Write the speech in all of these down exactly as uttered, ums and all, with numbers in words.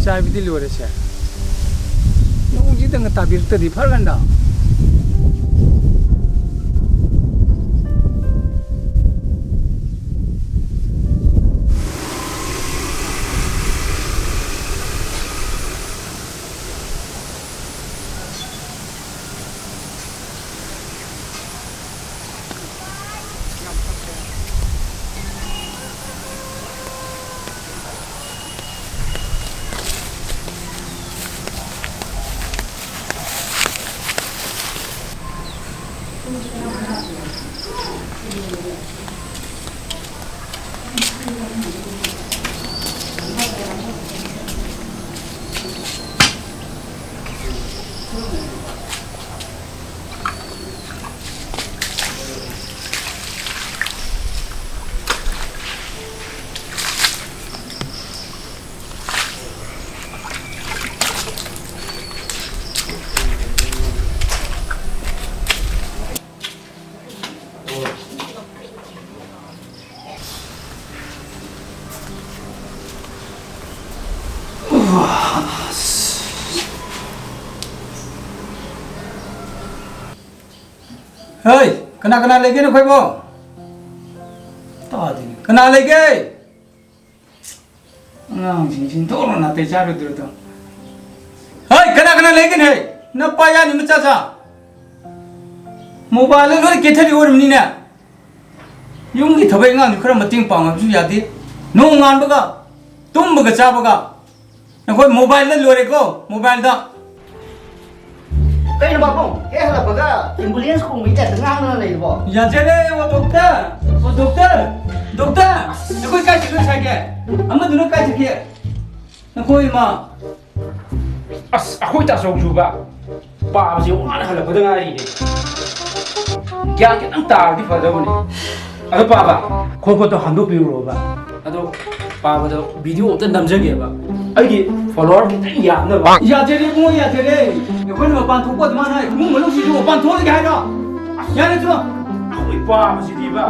ꯆꯥꯏꯕꯗꯤ ꯂꯣꯏꯔꯦꯁꯦ꯫ ꯅꯣꯡꯁꯤꯗꯪꯒ ꯇꯥꯕꯤꯔꯛꯇꯗꯤ ꯐꯔꯀꯥꯟꯗ꯫ ꯍꯩ, ꯀꯅꯥ ꯀꯅꯥ ꯂꯩꯒꯦ ꯅꯈꯣꯏꯕꯣ? ꯇꯥꯗꯦꯅꯦ꯫ ꯀꯅꯥ ꯂꯩꯒꯦ? ꯑꯉꯥꯡꯁꯤꯡꯁꯤ ꯊꯣꯛꯂ ꯅꯥꯇꯩ ꯆꯥꯔꯣꯏꯗ꯭ꯔꯗꯣ꯫ ꯍꯩ, ꯀꯅꯥ ꯀꯅꯥ ꯂꯩꯒꯦꯅꯦ? ꯍꯩ, ꯅꯄꯥ ꯌꯥꯅꯤ ꯃꯆꯥ ꯁꯥ꯫ ꯃꯣꯕꯥꯏꯜꯗ ꯂꯣꯏ ꯀꯦꯊꯔꯤ ꯑꯣꯏꯔꯝꯅꯤꯅꯦ꯫ ꯌꯨꯝꯒꯤ ꯊꯕꯛ ꯏꯪꯈꯥꯡꯗꯨ ꯈꯔ ꯃꯇꯦꯡ ꯄꯥꯡꯉꯕꯁꯨ ꯌꯥꯗꯦ꯫ ꯅꯣꯡꯉꯥꯟꯕꯒ ꯇꯨꯝꯕꯒ ꯆꯥꯕꯒ ꯅꯈꯣꯏ ꯃꯣꯕꯥꯏꯜꯗ ꯂꯣꯏꯔꯦꯀꯣ, ꯃꯣꯕꯥꯏꯜꯗ꯫ ꯀꯩꯅꯣ ꯄꯥꯕꯨꯡ? ꯍꯦꯛ ꯍꯜꯂꯛꯄꯒ ambulance ꯈꯣꯡꯕꯒꯤ type ꯇ ꯉꯥꯡꯗꯅ ꯂꯩꯔꯤꯕꯣ? ꯌꯥꯖꯔꯦ, ꯑꯣ ꯗꯣꯛꯇꯔ, ꯑꯣ ꯗꯣꯛꯇꯔ, ꯗꯣꯛꯇꯔ, ꯅꯈꯣꯏ ꯀꯥꯏ ꯆꯠꯂꯨꯏ ꯉꯁꯥꯏꯒꯤ? ꯑꯃꯗꯨꯅ ꯀꯥꯏ ꯆꯠꯈꯤ? ꯅꯈꯣꯏ ꯏꯃꯥ꯫ ꯑꯁ, ꯑꯩꯈꯣꯏ ꯇꯥꯆꯧꯁꯨꯕ ꯄꯥꯕꯁꯦ ꯋꯥꯅ ꯍꯜꯂꯛꯄꯗ ꯉꯥꯏꯔꯤꯅꯦ꯫ ꯒ꯭ꯌꯥꯟ ꯈꯤꯇꯪ ꯇꯥꯔꯗꯤ ꯐꯗꯧꯕꯅꯦ꯫ ꯑꯗꯣ ꯄꯥꯕ, ꯈꯣꯡ ꯈꯨꯠꯇꯣ ꯍꯥꯝꯗꯣꯛꯄꯤꯔꯨꯔꯣꯕ꯫ ꯑꯗꯣ ꯄꯥꯕꯗꯣ video ꯑꯝꯇ ꯅꯝꯖꯒꯦꯕ꯫ ꯑꯩꯒꯤ follower ꯈꯤꯇꯪ ꯌꯥꯝꯅꯕ꯫ ꯌꯥꯖꯔꯦ ꯏꯕꯨꯡꯉꯣ, ꯌꯥꯖꯔꯦ꯫ ꯑꯩꯈꯣꯏꯅ ꯃꯄꯥꯟ ꯊꯣꯛꯄ ꯑꯗꯨꯃꯥꯏꯅ ꯏꯃꯨꯡ ꯃꯅꯨꯡꯁꯤꯁꯨ ꯃꯄꯥꯟ ꯊꯣꯛꯍꯜꯂꯒꯦ ꯍꯥꯏꯔꯣ? ꯌꯥꯔꯦ ꯆꯠꯂꯣ꯫ ꯑꯩꯈꯣꯏ ꯄꯥꯕꯁꯤꯗꯤꯕ꯫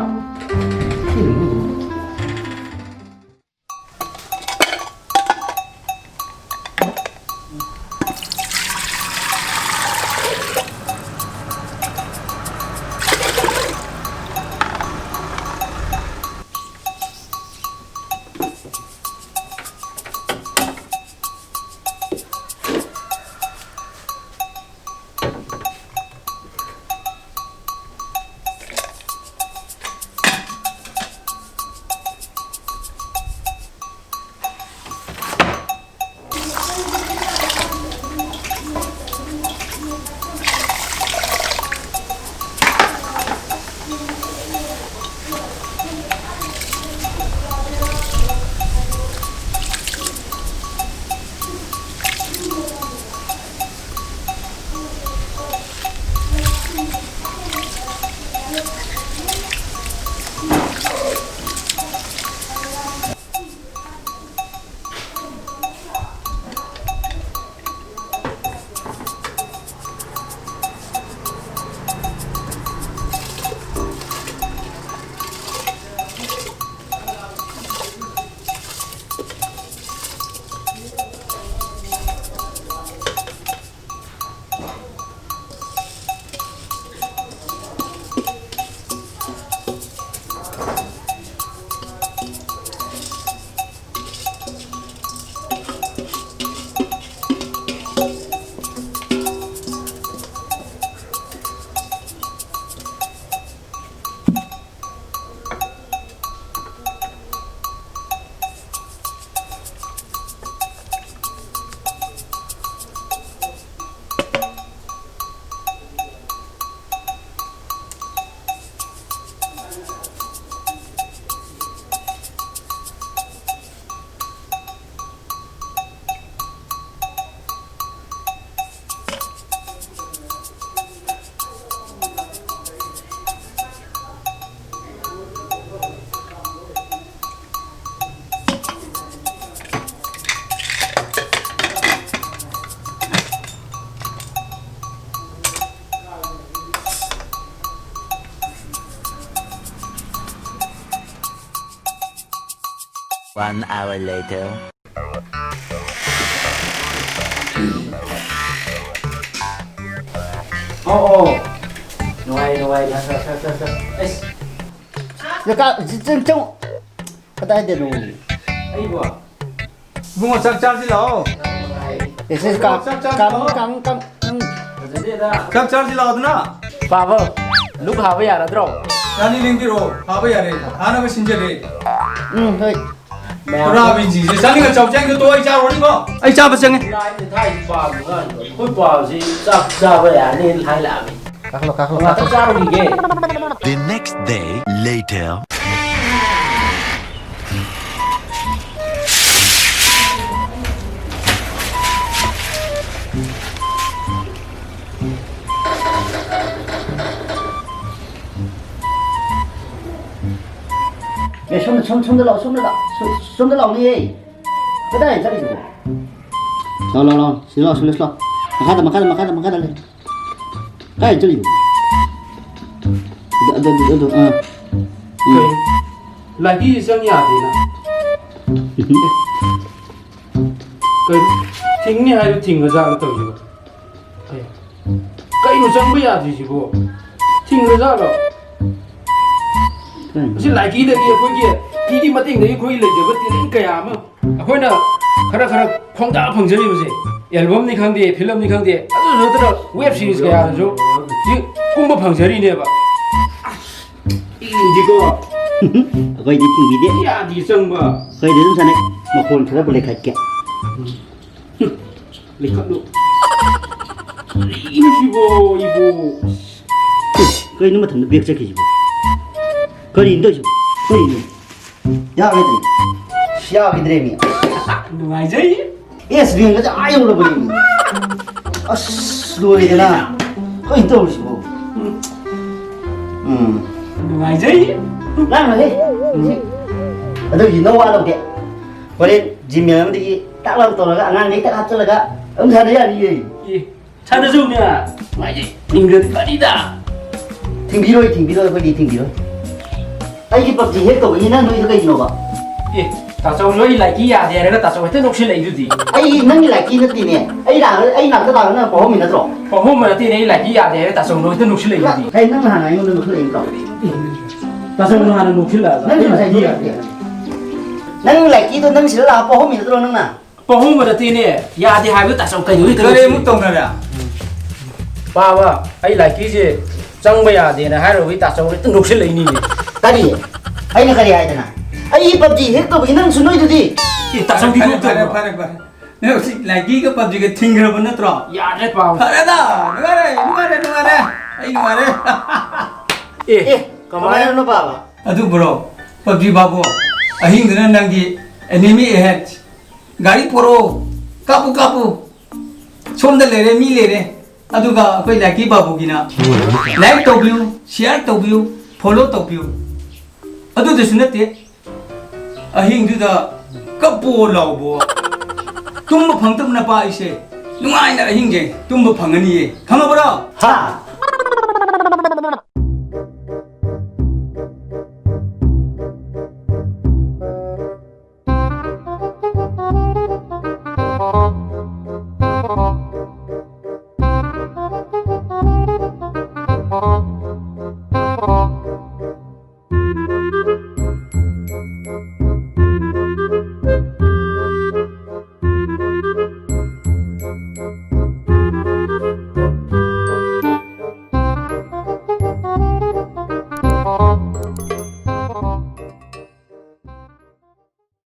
One hour later. ꯑꯣ ꯑꯣ꯫ ꯅꯨꯡꯉꯥꯏ ꯅꯨꯡꯉꯥꯏ꯫ ꯁ ꯁ ꯁ ꯁ ꯁ꯫ ꯑꯩꯁ꯫ ꯖꯀꯥ ꯖꯤꯆꯤꯟ ꯆꯧ꯫ ꯀꯗꯥꯏꯗꯅꯣ? ꯑꯩꯕꯣ꯫ ꯏꯕꯨꯡꯉꯣ, ꯆꯥꯛ ꯆꯥꯔꯁꯤ ꯂꯥꯛꯑꯣ꯫ ꯑꯦꯁ ꯑꯦꯁ ꯀꯥ-, ꯀꯥꯡ-, ꯀꯥꯡ-, ꯀꯥꯡ-, ꯀꯥꯡ-, ꯐꯖꯗꯦꯗ꯫ ꯆꯥꯛ ꯆꯥꯔꯁꯤ ꯂꯥꯛꯑꯣꯗꯅ꯫ ꯄꯥꯕ, ꯂꯨꯛ ꯍꯥꯕ ꯌꯥꯔꯗ꯭ꯔꯣ? ꯌꯥꯅꯤ, ꯂꯦꯡꯕꯤꯔꯛꯑꯣ꯫ ꯍꯥꯕ ꯌꯥꯔꯦ꯫ ꯍꯥꯅꯕ ꯁꯤꯟꯖꯔꯦ꯫ ꯎꯝ, ꯍꯣꯏ꯫ ꯃꯌꯥꯝ ꯄꯨꯔꯥ ꯃꯤꯁꯤꯡꯁꯦ ꯆꯥꯅꯤꯡꯉ ꯆꯥꯎ, ꯆꯥꯅꯤꯡꯗ ꯇꯣ, ꯑꯩ ꯆꯥꯔꯨꯔꯅꯤꯀꯣ꯫ ꯑꯩ ꯆꯥꯕ ꯆꯪꯉꯦ꯫ ꯂꯥꯏꯅ ꯊꯥꯏꯁꯤ ꯄꯥꯕ ꯉꯥꯡꯗꯣ꯫ ꯑꯩꯈꯣꯏ ꯄꯥꯕꯁꯤ ꯆꯥꯛ ꯆꯥꯕ ꯌꯥꯔꯅꯤ ꯍꯥꯏ ꯂꯥꯛꯑꯃꯤ꯫ ꯀꯥꯈꯠꯂꯣ, ꯀꯥꯈꯠꯂꯣ, ꯉꯥꯛꯇꯪ ꯀꯥꯈꯠꯂꯣ꯫ ꯆꯥꯔꯨꯈꯤꯒꯦ꯫ The next day later. ꯑꯦ, ꯁꯣꯝꯗ, ꯁꯣꯝ-, ꯁꯣꯝꯗ ꯂꯥꯛꯑꯣ, ꯁꯣꯝꯗ ꯂꯥꯛꯑꯣ, ꯁꯣ-, ꯁꯣꯝꯗ ꯂꯥꯛꯑꯣꯅꯦ꯫ ꯀꯗꯥꯏ ꯆꯠꯂꯤꯗꯨꯕꯣ? ꯂꯥꯛꯑꯣ, ꯂꯥꯛꯑꯣ, ꯂꯥꯛꯑꯣ꯫ ꯁꯤ ꯂꯥꯛꯑꯣ, ꯁꯤ ꯂꯥꯛꯑꯣ, ꯁꯤ ꯂꯥꯛꯑꯣ꯫ ꯃꯈꯥꯗ, ꯃꯈꯥꯗ, ꯃꯈꯥꯗ, ꯃꯈꯥꯗ ꯂꯩ꯫ ꯀꯥꯏ ꯆꯠꯂꯤꯅꯣ? ꯑꯗꯨ, ꯑꯗꯨ, ꯑꯗꯨ, ꯑꯗꯨ, ꯑꯥ꯫ ꯎꯝ꯫ ꯀꯩ? ꯂꯥꯏꯕ꯭ꯔꯦꯔꯤ ꯆꯪ ꯌꯥꯗꯦꯅ꯫ ꯀꯩ? ꯊꯤꯡꯅꯤ ꯍꯥꯏꯕ ꯊꯤꯡꯉꯖꯥꯠꯂ ꯇꯧꯔꯤꯕ? ꯀꯩ? ꯀꯩꯅꯣ ꯆꯪꯕ ꯌꯥꯗ꯭ꯔꯤꯁꯤꯕꯣ? ꯊꯤꯡꯉꯖꯥꯠꯂꯣ? ꯀꯩꯅꯣ? ꯃꯁꯤ ꯂꯥꯏꯕ꯭ꯔꯦꯔꯤꯗꯒꯤ ꯑꯩꯈꯣꯏꯒꯤ ꯄꯤꯒꯤ ꯃꯇꯦꯡꯗꯒꯤ ꯑꯩꯈꯣꯏ ꯂꯩꯖꯕ talent ꯀꯌꯥ ꯑꯃ ꯑꯩꯈꯣꯏꯅ ꯈꯔ ꯈꯔ ꯈꯣꯡꯗꯥ ꯐꯪꯖꯔꯤꯕꯁꯦ, albumꯅꯤ ꯈꯪꯗꯦ, filmꯅꯤ ꯈꯪꯗꯦ, ꯑꯗꯨ ꯅꯠꯇꯅ web series ꯀꯌꯥꯗꯁꯨ ꯍꯧꯖꯤꯛ ꯀꯨꯝꯕ ꯐꯪꯖꯔꯤꯅꯦꯕ꯫ ꯏꯗꯤꯀꯣ꯫ ꯑꯩꯈꯣꯏꯗꯤ ꯊꯤꯡꯕꯤꯗꯦ꯫ ꯌꯥꯗꯤ ꯆꯪꯕ꯫ ꯑꯩꯈꯣꯏꯗꯤ ꯑꯗꯨꯝ ꯁꯥꯟꯅꯩ꯫ ꯃꯈꯣꯟ ꯈꯔꯕꯨ ꯂꯩꯈꯠꯀꯦ꯫ ꯂꯩꯈꯠꯂꯨ꯫ ꯀꯔꯤꯅꯣ ꯁꯤꯕꯣ, ꯏꯕꯣ? ꯀꯩꯅꯣ ꯃꯊꯟꯇ back ꯆꯠꯈꯤꯁꯤꯕꯣ? ꯀꯔꯤꯅꯣ ꯇꯧꯔꯤꯁꯤꯕꯣ? ꯀꯔꯤꯅꯣ? ꯌꯥꯈꯤꯗ꯭ꯔꯦ꯫ ꯌꯥꯈꯤꯗ꯭ꯔꯦꯃꯤ꯫ ꯅꯨꯡꯉꯥꯏꯖꯩ꯫ ꯑꯦꯁ ꯕꯦꯡꯒꯁꯦ ꯑꯥ ꯌꯧꯔꯕꯅꯦꯃꯤ꯫ ꯑꯁ, ꯂꯣꯏꯔꯦꯗꯅ꯫ ꯀꯩꯅꯣ ꯇꯧꯔꯤꯁꯤꯕꯣ? ꯎꯝ꯫ ꯅꯨꯡꯉꯥꯏꯖꯩ꯫ ꯂꯥꯡꯅꯨꯍꯦ꯫ ꯑꯗꯨꯒꯤ ꯅꯋꯥ ꯂꯧꯗꯦ꯫ ꯍꯣꯔꯦꯟ Gmail ꯑꯃꯗꯒꯤ ꯇꯥꯛ ꯂꯥꯎ ꯇꯧꯔꯒ ꯑꯉꯥꯡꯈꯩ ꯇꯛ ꯍꯥꯞꯆꯤꯜꯂꯒ ꯑꯗꯨꯝ ꯁꯥꯟꯅ ꯌꯥꯅꯤꯌꯦ꯫ ꯑꯦ, ꯁꯥꯟꯅꯖꯧꯅꯦ꯫ ꯅꯨꯡꯉꯥꯏꯖꯩ꯫ ꯊꯤꯡꯈ꯭ꯔꯗꯤ ꯐꯅꯤꯗ꯫ ꯊꯤꯡꯕꯤꯔꯣꯏ, ꯊꯤꯡꯕꯤꯔꯣꯏ, ꯑꯩꯈꯣꯏꯗꯤ ꯊꯤꯡꯕꯤꯔꯣꯏ꯫ ꯑꯩꯒꯤ PUBG hack ꯇꯧꯕꯩꯅꯦ ꯅꯪ ꯅꯣꯏꯗꯣ ꯀꯩꯒꯤꯅꯣꯕ? ꯑꯦ, ꯇꯥꯆꯧ, ꯅꯣꯏ ꯂꯥꯏꯀꯤ ꯌꯥꯗꯦ ꯍꯥꯏꯔꯒ ꯇꯥꯆꯧ ꯍꯦꯛꯇ ꯅꯣꯛꯁꯤꯜꯂꯛꯏꯗꯨꯗꯤ꯫ ꯑꯩ ꯅꯪꯒꯤ ꯂꯥꯏꯀꯤ ꯅꯠꯇꯦꯅꯦ꯫ ꯑꯩ ꯂꯥꯛꯑꯒ, ꯑꯩ ꯅꯥꯛꯇ ꯂꯥꯛꯑꯒ ꯅꯪ ꯄꯥꯎꯍꯧꯃꯤ ꯅꯠꯇ꯭ꯔꯣ? ꯄꯥꯎꯍꯧꯃ ꯅꯠꯇꯦꯅꯦ, ꯑꯩ ꯂꯥꯏꯀꯤ ꯌꯥꯗꯦ ꯍꯥꯏꯔꯒ ꯇꯥꯆꯧ ꯅꯣꯏ ꯍꯦꯛꯇ ꯅꯣꯛꯁꯤꯜꯂꯛꯏꯗꯨꯗꯤ꯫ ꯍꯦ, ꯅꯪ ꯅꯍꯥꯟ ꯑꯩꯉꯣꯟꯗ ꯅꯣꯛꯁꯤꯜꯂꯛꯏ ꯅꯠꯇ꯭ꯔꯣ? ꯇꯥꯆꯧ ꯅꯍꯥꯟꯅ ꯅꯣꯛꯁꯤꯜꯂꯛꯑꯒ ꯅꯪ ꯑꯩ ꯉꯁꯥꯏ ꯂꯥꯏꯀꯤ ꯌꯥꯗꯦ꯫ ꯅꯪ ꯂꯥꯏꯀꯤꯗꯣ ꯅꯪ ꯁꯤꯗ ꯂꯥꯛꯑꯒ ꯄꯥꯎꯍꯧꯃꯤ ꯅꯠꯇ꯭ꯔꯣ ꯅꯪꯅ? ꯄꯥꯎꯍꯧꯃ ꯅꯠꯇꯦꯅꯦ, ꯌꯥꯗꯦ ꯍꯥꯏꯕꯗꯣ ꯇꯥꯆꯧ ꯀꯩꯗꯧꯕꯩ ꯀꯔꯤ ꯅꯣꯛꯁꯤꯜꯂꯛꯏꯅꯣ? ꯑꯃꯨꯛ ꯇꯧꯅꯔꯦ? ꯄꯥꯕ, ꯑꯩ ꯂꯥꯏꯀꯤꯁꯦ ꯆꯪꯕ ꯌꯥꯗꯦꯅ ꯍꯥꯏꯔꯨꯕꯩ ꯇꯥꯆꯧ ꯍꯦꯛꯇ ꯅꯣꯛꯁꯤꯜꯂꯛꯏꯅꯤꯅꯦ꯫ ꯀꯔꯤ? ꯑꯩꯅ ꯀꯔꯤ ꯍꯥꯏꯗꯅ? ꯑꯩ PUBG hack ꯇꯧꯕꯒꯤ ꯅꯪꯁꯨ ꯅꯣꯏꯗꯨꯗꯤ꯫ ꯑꯦ, ꯇꯥꯆꯧꯗꯤ ꯐꯔꯦ, ꯐꯔꯦ, ꯅꯣꯛꯇꯕ꯭ꯔꯣ? ꯐꯔꯦ, ꯐꯔꯦ꯫ ꯅꯪ ꯍꯧꯖꯤꯛ ꯂꯥꯏꯀꯤꯒ PUBGꯒ ꯊꯤꯡꯈ꯭ꯔꯕ ꯅꯠꯇ꯭ꯔꯣ? ꯌꯥꯗ꯭ꯔꯦ ꯄꯥꯕ꯫ ꯐꯔꯦꯗ, ꯅꯨꯡꯉꯥꯏꯔꯦ, ꯅꯨꯡꯉꯥꯏꯔꯦ, ꯅꯨꯡꯉꯥꯏꯔꯦ꯫ ꯑꯩ ꯅꯨꯡꯉꯥꯏꯔꯦ꯫ ꯑꯦ, ꯑꯦ, ꯀꯃꯥꯏꯅ? ꯀꯃꯥꯏꯅꯅꯣ ꯄꯥꯕ? ꯑꯗꯨ bro, PUBG ꯕꯥꯕꯨ, ꯑꯍꯤꯡꯗꯨꯅ ꯅꯪꯒꯤ enemy ahead, ꯒꯥꯔꯤ ꯄꯣꯔꯛꯑꯣ, ꯀꯥꯞꯄꯨ, ꯀꯥꯞꯄꯨ, ꯁꯣꯝꯗ ꯂꯩꯔꯦ, ꯃꯤ ꯂꯩꯔꯦ꯫ ꯑꯗꯨꯒ ꯑꯩꯈꯣꯏ ꯂꯥꯏꯀꯤ ꯕꯥꯕꯨꯒꯤꯅ like ꯇꯧꯕꯤꯌꯨ, share ꯇꯧꯕꯤꯌꯨ, follow ꯇꯧꯕꯤꯌꯨ꯫ ꯑꯗꯨꯗꯁꯨ ꯅꯠꯇꯦ, ꯑꯍꯤꯡꯗꯨꯗ ꯀꯞꯄꯣ ꯂꯥꯎꯕꯣ, ꯇꯨꯝꯕ ꯐꯪꯗꯕ ꯅꯄꯥ ꯑꯩꯁꯦ ꯅꯨꯡꯉꯥꯏꯅ ꯑꯍꯤꯡꯁꯦ ꯇꯨꯝꯕ ꯐꯪꯉꯅꯤꯌꯦ, ꯈꯪꯉꯕ꯭ꯔꯣ? ꯍꯥ?